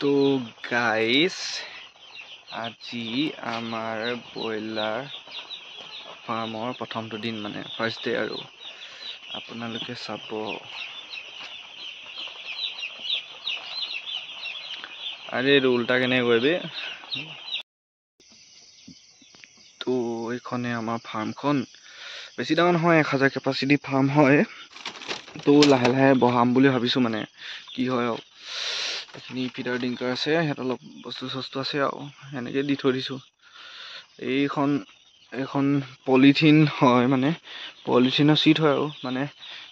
তো গাইস আজি আমাৰ ব্ৰইলাৰ ফাৰ্মৰ প্ৰথমটো দিন, মানে ফাৰ্ষ্ট ডে আৰু আপোনালোকে চাব। আৰে এইটো উল্টা কেনেকৈ কৰিবি। তো এইখনে আমাৰ ফাৰ্মখন, বেছি ডাঙৰ নহয়, 1000 কেপাচিটি ফাৰ্ম হয়। তো লাহে লাহে বঢ়াম বুলি ভাবিছোঁ, মানে কি হয় আৰু। এইখিনি ফিডাৰ ডিংকাৰ আছে, ইয়াত অলপ বস্তু চস্তু আছে আৰু সেনেকৈ দি থৈ দিছোঁ। এইখন পলিথিন হয়, মানে পলিথিনৰ চিট হয় আৰু মানে।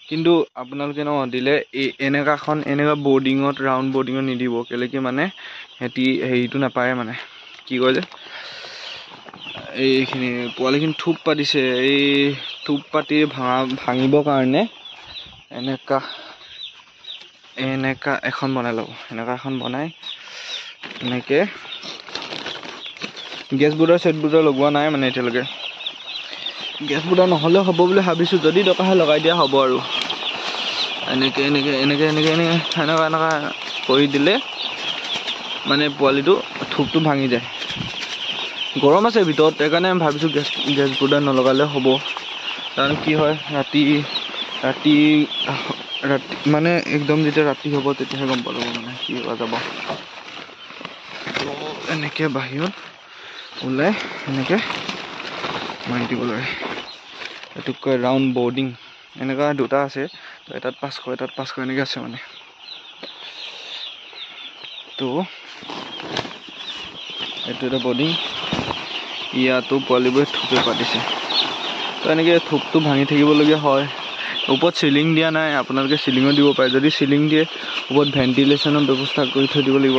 কিন্তু আপোনালোকে ন দিলে এই এনেকুৱাখন এনেকুৱা বৰ্ডিঙত, ৰাউণ্ড বৰ্ডিঙত নিদিব, কেলৈ কি মানে সিহঁতি হেৰিটো নাপায়, মানে কি কয় যে এইখিনি পোৱালিখিনি থোপ পাতিছে, এই থোপ পাতি ভাঙিবৰ কাৰণে এনেকুৱা এনেকুৱা এখন বনাই ল'ব। এনেকুৱা এখন বনাই এনেকৈ গেছ বোৰ্ডৰ চেট বোৰ্ডৰ লগোৱা নাই, মানে এতিয়ালৈকে গেছ বোৰ্ডৰ নহ'লেও হ'ব বুলি ভাবিছোঁ, যদি দৰকাৰ হয় লগাই দিয়া হ'ব আৰু। এনেকৈ এনেকৈ এনেকৈ এনেকৈ এনেকৈ এনেকুৱা এনেকুৱা কৰি দিলে মানে পোৱালিটো থোপটো ভাঙি যায়। গৰম আছে ভিতৰত, সেইকাৰণে ভাবিছোঁ গেছ বোৰ্ডাৰ নলগালেও হ'ব। কাৰণ কি হয়, ৰাতি ৰাতি ৰাতি মানে একদম যেতিয়া ৰাতি হ'ব তেতিয়াহে গম পাব মানে কি হোৱা যাব। তো এনেকৈ বাহিৰত ওলাই এনেকৈ মাৰি দিব লাগে। এইটোক কয় ৰাউণ্ড বৰ্ডিং। এনেকুৱা দুটা আছে, তো এটাত 500, এটাত 500 এনেকৈ আছে মানে। তো এইটো এটা বৰ্ডিং, ইয়াতো পোৱালিবোৰে থোপে পাতিছে। তো এনেকৈ থোপটো ভাঙি থাকিবলগীয়া হয়। ওপৰত চিলিং দিয়া নাই, আপোনালোকে চিলিঙো দিব পাৰে। যদি চিলিং দিয়ে ওপৰত ভেণ্টিলেশ্যনৰ ব্যৱস্থা কৰি থৈ দিব লাগিব।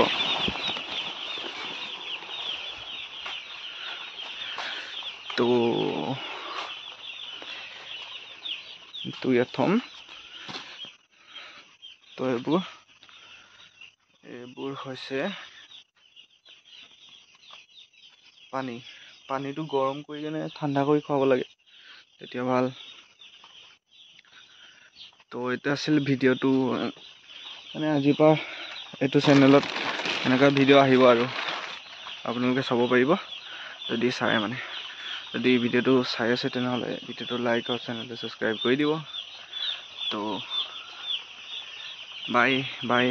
তো ইয়াত থ'ম। তো এইবোৰ হৈছে পানী। পানীটো গৰম কৰি কেনে ঠাণ্ডা কৰি খুৱাব লাগে, তেতিয়া ভাল। তো এইটো আছিল ভিডিঅ'টো, মানে আজিৰ পৰা এইটো চেনেলত এনেকুৱা ভিডিঅ' আহিব আৰু আপোনালোকে চাব পাৰিব যদি চাই, মানে যদি ভিডিঅ'টো চাই আছে তেনেহ'লে ভিডিঅ'টো লাইক আৰু চেনেলটো ছাবস্ক্ৰাইব কৰি দিব। তো বাই বাই।